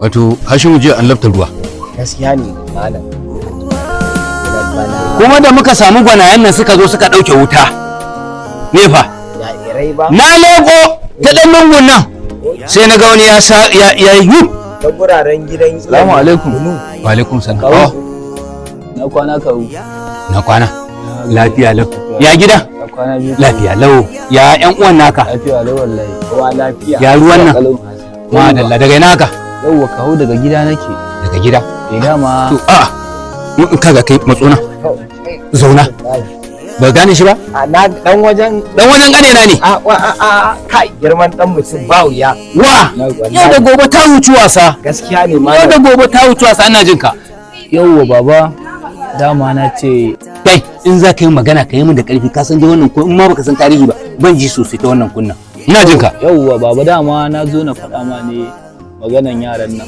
Wato Hashimu, jiya an lafta ruwa. Gaskiya ne, malam. Kuma da muka samu gwanayen nan suka zo suka ɗauke wuta ne fa. Jairai ba. Na leko ta ɗan lungun nan, sai na ga wani ya sa ya yi yup. Ta guraren gidan. Salamu alaikum. Wa alaikum salam. Kawu. Oh, Na kwana, kawu. Na kwana lafiya lau. Ya gida? Na kwana biyu. Lafiya lau. Ya yan uwan naka? Lafiya lau wallahi. Wa lafiya. Ya ruwan nan? Kalau. Madalla. Daga ina haka? Yauwa kawu, daga gida nake. Daga gida? Eh, dama. To a in kaga kai matsona, zauna. Ba gane shi ba? A na dan wajen. Dan wajen ƙanena ne. A wa a a kai, girman dan mutum ba wuya. Wa yau da gobe ta wuci wasa. Gaskiya ne. Yau da Malam. gobe ta wuci wasa. Ina jin ka. Yauwa baba, dama na ce Kai, in za ka yi magana ka yi min da ƙarfi. Ka san dai wannan ko in ma baka san tarihi ba, ban ji sosai ta wannan kunna. Ina jin ka. Yauwa baba, dama na zo na faɗa ma ne maganan yaran nan.